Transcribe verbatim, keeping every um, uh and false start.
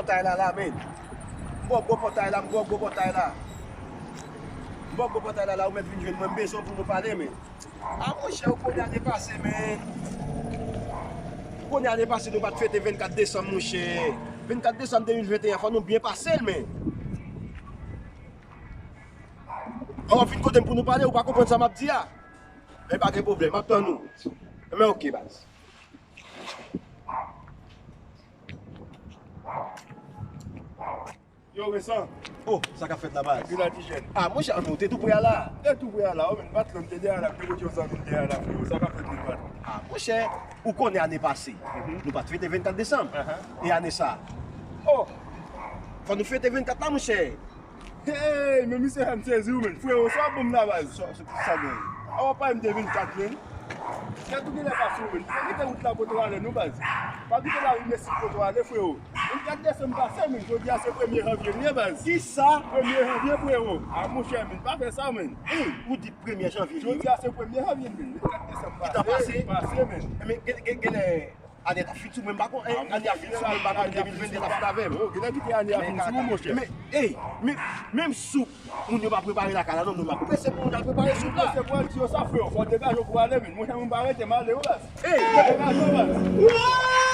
Pòtay la la, men. M ba w gwo pòtay la, m ba w gwo pòtay la. M ba w gwo pòtay la la, ou mèt vin jwenn mwen, m bezwen w pou nou pale, men. A monchè, ou konnen ane pase, men. Ou konnen ane pase, nou pa t fete vennkat desanm, monchè. Vennkat desanm de mil venteyen, fò nou byen pase l, men. Lè w ap vin kote m pou nou pale, ou pa konprann sa m ap di a. Men pa gen pwoblèm, m ap tann ou. Men oke, baz. Yo, Vincent. Oh, sa k ap fèt la, baz? Vin la, ti jèn. Ah, monchè, ann, ou te tou pre a la. Te tou pre a la, wi, men patwon te dèyè la, te pote yon zanmi m dèyè la, frewo. Sa k ap fèt, men patwon? Ah, monchè, ou konnen ane pase, nou pa t fete vennkat desanm. E ane sa? Oh! Fò nou fete vennkat la, monchè. Hey, men misye fè m sezi, wi, men. Frewo, sa w ap ban m la, baz? Sa, sa, sa gen? A w ap pale m de vennkat, men. Kèt ou genlè pa sou, men. Pa kite wout la pote w ale, non, baz. Pa kite lari mesi pote w ale, frewo. Vennkat desanm pase, men. Jodi a se premye janvye li ye, baz. Kisa? Premye janvye, frewo. A, monchè, men. Pa fè sa, men. Ey, ou di premye janvye li ye? Jodi a se premye janvye, men. Vennkat desanm pase. Ki tan pase? Pase, men. Men, gen, gen, genlè, ane a t ap fini sou mwen, m pa konn, ey, ane a fini sou mwen, m pa konn de mil vennde t ap fini avè m. Oh, genlè kite ane a fini sou ou, monchè. Men, ey, men, menm si moun yo pa prepare lakay la, non, nou pa prese pou moun al prepare sou la. Prese pou al di yo sa, frewo. Fò w degaje w pou w ale, men. Monchè, mwen pa rete, m ale, wi, baz. Ey! Degaje w, baz.